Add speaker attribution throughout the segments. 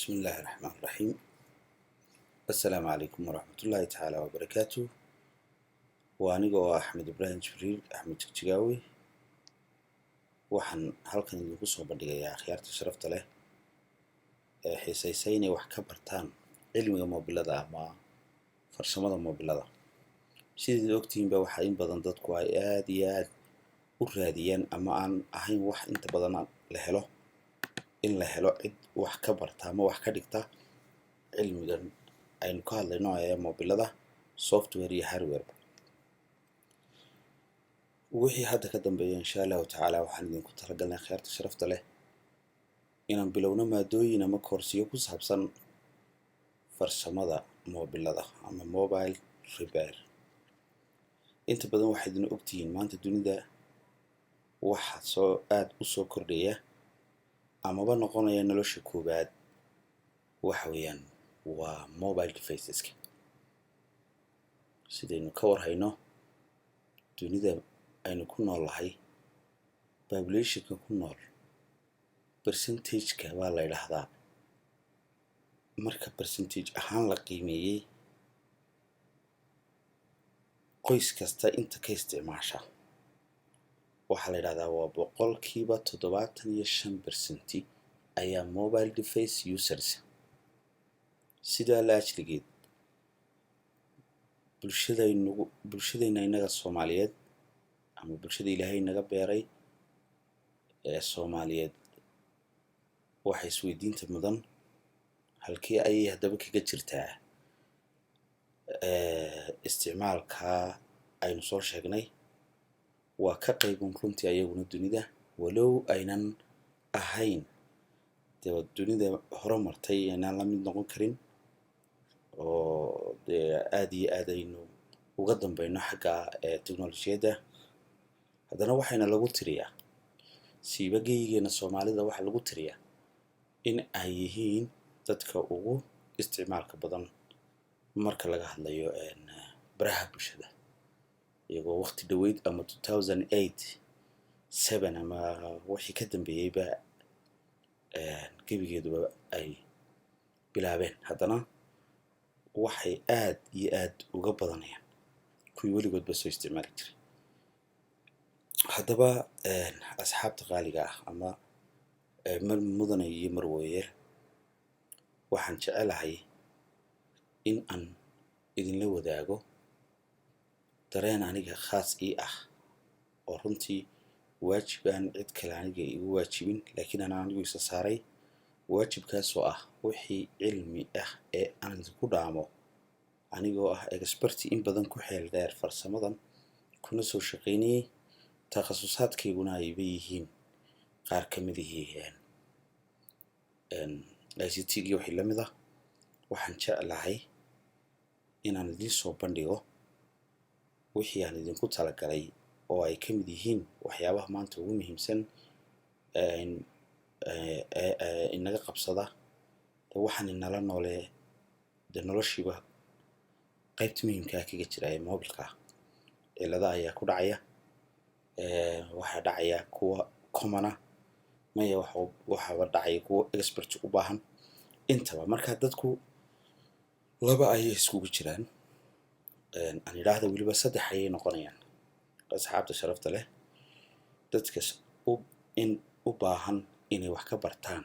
Speaker 1: Bismi illaahi raxmaan raxiim. Assalaamu calaykum waraxmatullaahi tacaala wabarakaatu. Waa aniga oo Axmed Ibraahim Jibriil Axmed Jigjigaawi. Waxaan halkan idinku soo bandhigayaa akhyaarta sharafta leh ee xiisaysa inay wax ka bartaan cilmiga moobilada ama farsamada moobilada. Sidaad ogtihiinba, waxaa in badan dadku ay aada iyo aad u raadiyaan ama aan ahayn wax inta badan la helo, in la helo cid wax ka barta ama wax ka dhigta cilmigan aynu ka hadlayno ee moobilada, software iyo hardware. Wixii hadda ka dambeeya, insha Allahu tacaala, waxaan idinku talagalnay, akhyaarta sharafta leh, inaan bilowno maadooyin ama koorsiyo ku saabsan farsamada moobilada ama mobile repair. Inta badan waxaad idin ogtihiin, maanta dunida waxaa soo aada u soo kordhaya amaba noqonaya nolosha koowaad waxa weeyaan waa mobile deviceska. Sidaynu ka warhayno, dunida aynu ku nool nahay, populationka ku nool percentageka baa la idhaahdaa. Marka percentage ahaan la qiimeeyey, qoys kasta inta ka isticmaasha waxaa la yidhahdaa waa 75% ayaa mobile device users. Sidaa la ajligeed, bulshadaynugu bulshadayna innaga Soomaaliyeed ama bulshada Ilaahay naga beeray ee Soomaaliyeed, waxay isweydiinta mudan: halkee ayay haddaba kaga jirtaa isticmaalka aynu soo sheegnay? Waa ka qaybun runtii ayaguna dunida, walow aynan ahayn dee dunida hore martay aynaan la mid noqon karin, oo dee aad iyo aad aynu uga dambayno xagga technolojiyadda. Haddana waxayna lagu tiriyaa, siiba geyigeena Soomaalida waxaa lagu tiriyaa in ay yihiin dadka ugu isticmaalka badan marka laga hadlayo baraha bulshada, iyagoo waqti dhaweyd ama 2008 7 ama wixii ka dambeeyeyba gebigeeduba ay bilaabeen. Haddana waxay aad iyo aad uga badanayaan kuwii weligoodba soo isticmaali jiray. Haddaba, asxaabta qaaliga ah ama mudane iyo marwooye, waxaan jecelahay in aan idinla wadaago dareen aniga khaas ii ah, oo runtii waajib aan cid kale aniga igu waajibin, laakiin aan anigu isa saaray waajibkaasoo ah wixii cilmi ah ee aan idinku dhaamo, anigoo ah expert in badan ku xeel dheer farsamadan, kuna soo shaqaynayay, takhasusaadkayguna ayba yihiin qaar ka mid ihii ICT-gii wixii lamid ah. Waxaan jeclahay inaan idiin soo bandhigo wixii aan idinku talagalay, oo ay ka mid yihiin waxyaabaha maanta ugu muhiimsan inaga qabsada de, waxaan inala noolee dee noloshiiba qaybta muhiimkaa kaga jira ee mobilka ah. Cilada ayaa ku dhacaya, waxaa dhacaya kuwa common ah, maya, waxaaba dhacaya kuwa expert u baahan intaba. Marka dadku laba ayay iskugu jiraan, aan idhaahda weliba saddex ayay noqonayaan, asxaabta sharafta leh: dadka in u baahan inay wax ka bartaan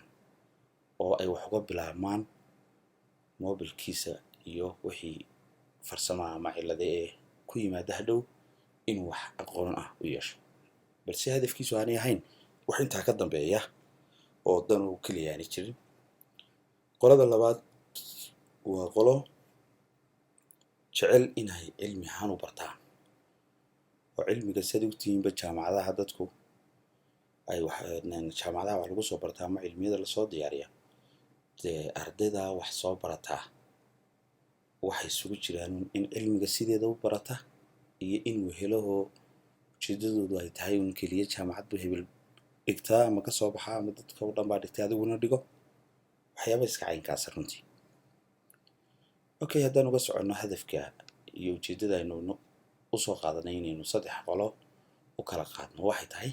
Speaker 1: oo ay wax uga bilaabmaan mobilkiisa iyo wixii farsamaha ama cilada ee ku yimaada hadhow inuu wax aqoon ah u yeesho, balse hadafkiisu aanay ahayn wax intaa ka dambeeya oo dan uu keliya aanay jirin. Qolada labaad waa qolo jecel inay cilmi ahaan u bartaan, oo cilmiga, siaad ogtihiinba, jaamacadaha dadku ay wax jaamacadaha wax lagu soo bartaa ama cilmiyada lasoo diyaariya, dee ardayda wax soo barataa waxay isugu jiraan in cilmiga sideeda u barata iyo inuu helahoo ujeedadoodu ay tahay un keliya jaamacad buu hebel dhigtaa ama kasoo baxaa ama dadka o dhan baa dhigtay, adiguna dhigo, waxyaaba iska caynkaasa runtii. Okay, haddaan uga soconno hadafka iyo ujeeddada aynu usoo qaadanay inaynu saddex qolo u kala qaadno, waxay tahay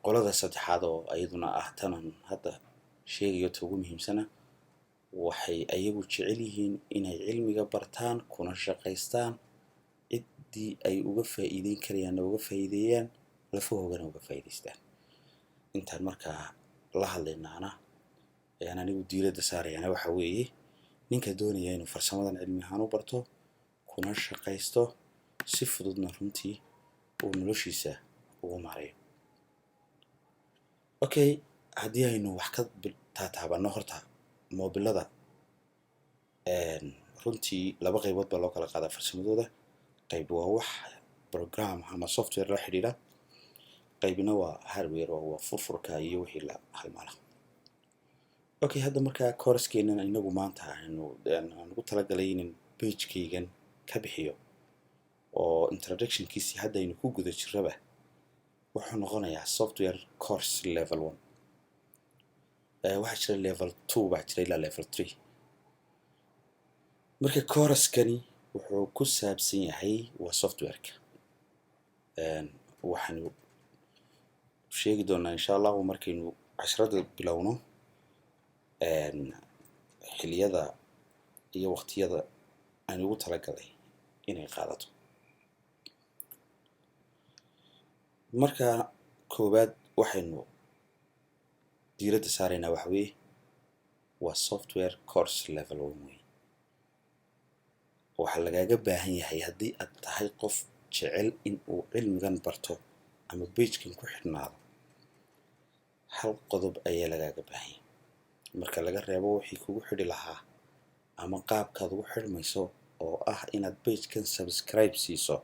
Speaker 1: qolada saddexaad oo iyaduna ah tanan hadda Sheegayo ta ugu muhiimsana, waxay ayagu jecel yihiin inay cilmiga bartaan kuna shaqaystaan, ciddii ay uga faa'iideyn karayaanna uga faa'iideeyaan, lafahoogana uga faa'iidaystaan. Intaan markaa la hadlaynaana ayaan anigu diiradda saarayaana waxa weeye ninka doonaya inuu farsamadan cilmi ahaan u barto kuna shaqaysto, si fududna runtii uu noloshiisa ugu maareeyo. Okay, haddii aynu wax ka taataabanno horta moobilada, runtii laba qaybood baa loo kala qaadaa farsamadooda. Qayb waa wax program ama software la xidhiidha, qaybna waa hardware oo waa furfurka iyo wixii la halmala. Okay, hadda markaa coursekeenan inagu maanta aynu aan ugu talagalay inan pagekaygan ka bixiyo oo introductionkiisii hadda aynu ku guda jirraba, wuxuu noqonayaa software course level 1. Waxaa jira level 2, baa jira ilaa level 3. Marka coursekani wuxuu ku saabsan yahay waa softwareka. Waxaanu sheegi doonaa, insha Allahu, markaynu casharada bilowno, xiliyada iyo waqtiyada aan ugu talagalay inay qaadato. Marka koowaad waxaynu diiradda saaraynaa waxa weeye waa software course level 1 wey. Waxaa lagaaga baahan yahay, haddii aad tahay qof jecel in uu cilmigan barto ama pagekan ku xidhnaado, hal qodob ayaa lagaaga baahan yahay. Marka laga reebo wixii kugu xidhi lahaa ama qaabkaad ugu xidhmayso oo ah inaad pagekan subscribe siiso,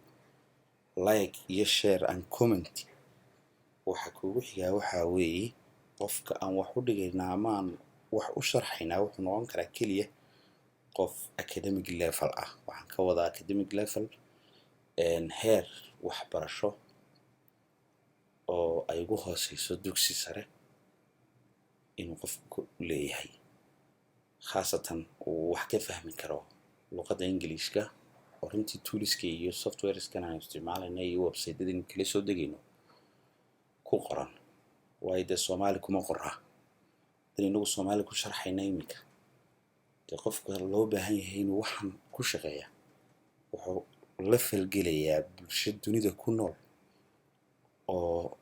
Speaker 1: like iyo share and comment, waxa kugu xigaa waxaa weeye qofka aan wax u dhigaynaa ama aan wax u sharxaynaa wuxuu noqon karaa keliya qof academic level ah. Waxaan ka wadaa academic level, heer waxbarasho oo ay ugu hooseyso dugsi sare inuu qofku leeyahay, khaasatan uu wax ka fahmi karo luqadda Englishka, oo runtii toolska iyo softwareskan aan isticmaalayna iyo websiteyada kala soo degayno ku qoran. Waayo dee Soomaali kuma qoraa. Hadan inagu Soomaali ku sharxayna iminka, dee qofka loo baahan yahay inuu waxan ku shaqeeya wuxuu la falgelayaa bulsho dunida ku nool oo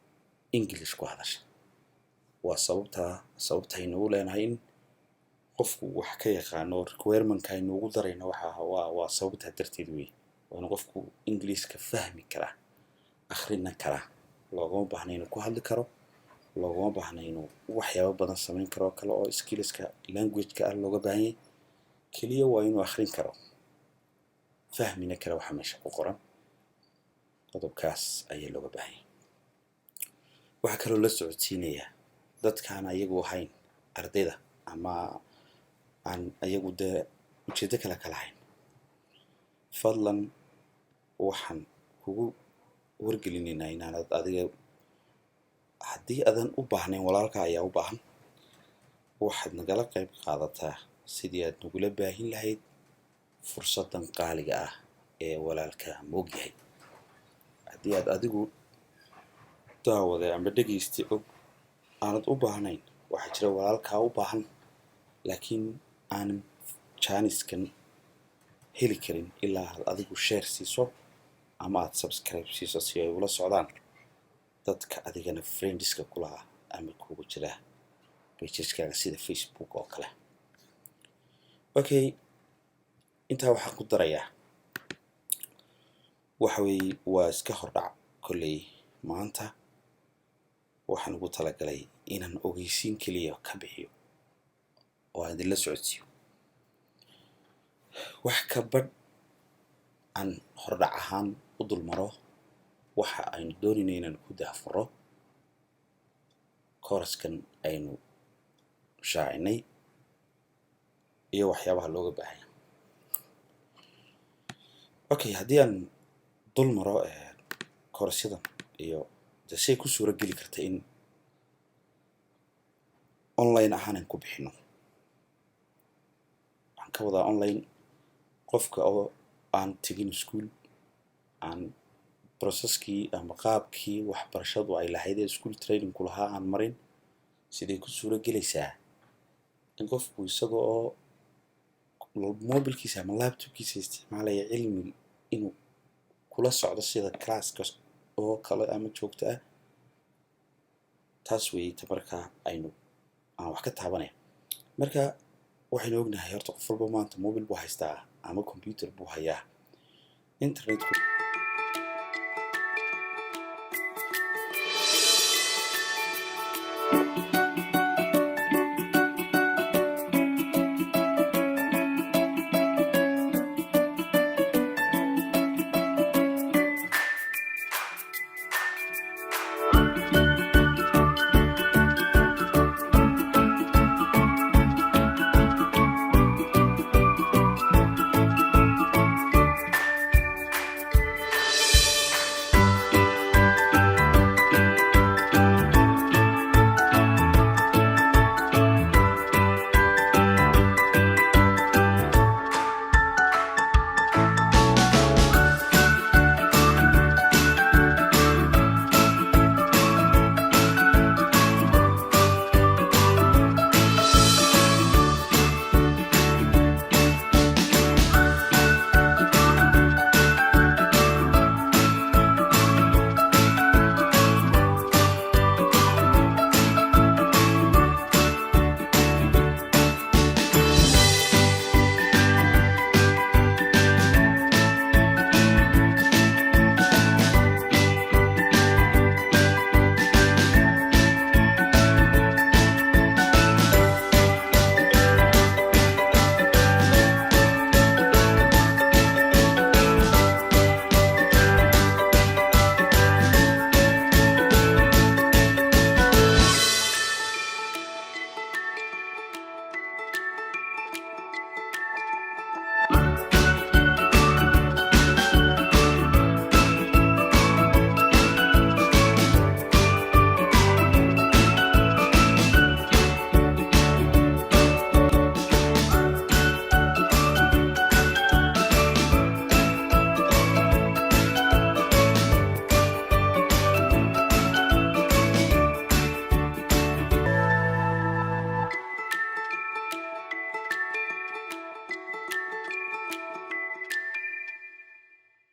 Speaker 1: English ku hadasha. Waa sababtaa sababtaynu u leenahay in qofku wax ka yaqaano. Requirementka aynu ugu darayno waxa waa sababtaa darteed wey. Waa inuu qofku Englishka fahmi karaa, akhrina karaa. Loogama baahna inuu ku hadli karo, loogama baahna inuu waxyaabo badan samayn karo kale oo skillska languageka ah looga baahan yahay. Keliya waa inuu akhrin karo, fahmina kara waxa meesha ku qoran. Qodobkaas ayaa looga baahan yahay. Waxaa kaloo la socodsiinayaa dadkaan ayagu ahayn ardayda ama aan ayagu dee ujeedo kale ka lahayn, fadlan waxaan kugu wargelinaynaa inaanad adiga, haddii adan u baahnayn, walaalka ayaa u baahan. Waxaad nagala qayb qaadataa sidii aad nagula baahin lahayd fursaddan qaaliga ah ee walaalka moog yahay. Haddii aad adigu daawade ama dhegayste og aanad u baahnayn, waxaa jira walaalkaa u baahan laakiin aanan jaaniskan heli karin ilaa aad adigu share siiso ama aad subscribe siiso, si ay ula socdaan dadka adigana friendska kulaha ama kugu jira pageskaaga sida Facebook oo kale. Okay, intaa waxaan ku darayaa waxa weeye waa iska hordhac. Kolley maanta waxaan ugu talagalay inaan ogeysiin keliya ka bixiyo oo aan idinla socodsiiyo wax ka badh, aan hordhac ahaan u dulmaro waxa aynu doonayno inaan ku daahfuro coursekan aynu shaacinay iyo waxyaabaha looga baahanya. Okay, haddii aan dul maro courseyadan iyo de say ku suura geli karta in online ahaan aan ku bixino. Waxaan ka wadaa online, qofka oo aan tegin school, aan processkii ama qaabkii waxbarashadu ay lahayd ee school trainingku lahaa aan marin, siday ku suura gelaysaa? In qofku isaga oo mobilkiisa ama laptopkiisa isticmaalaya cilmi inuu kula socdo sida classka oo kale ama joogto ah. Taas weeye ta markaa aynu aan wax ka taabanaya. Marka waxaynu ognahay horta qof walba maanta mobil buu haystaa ama computer buu hayaa, internetku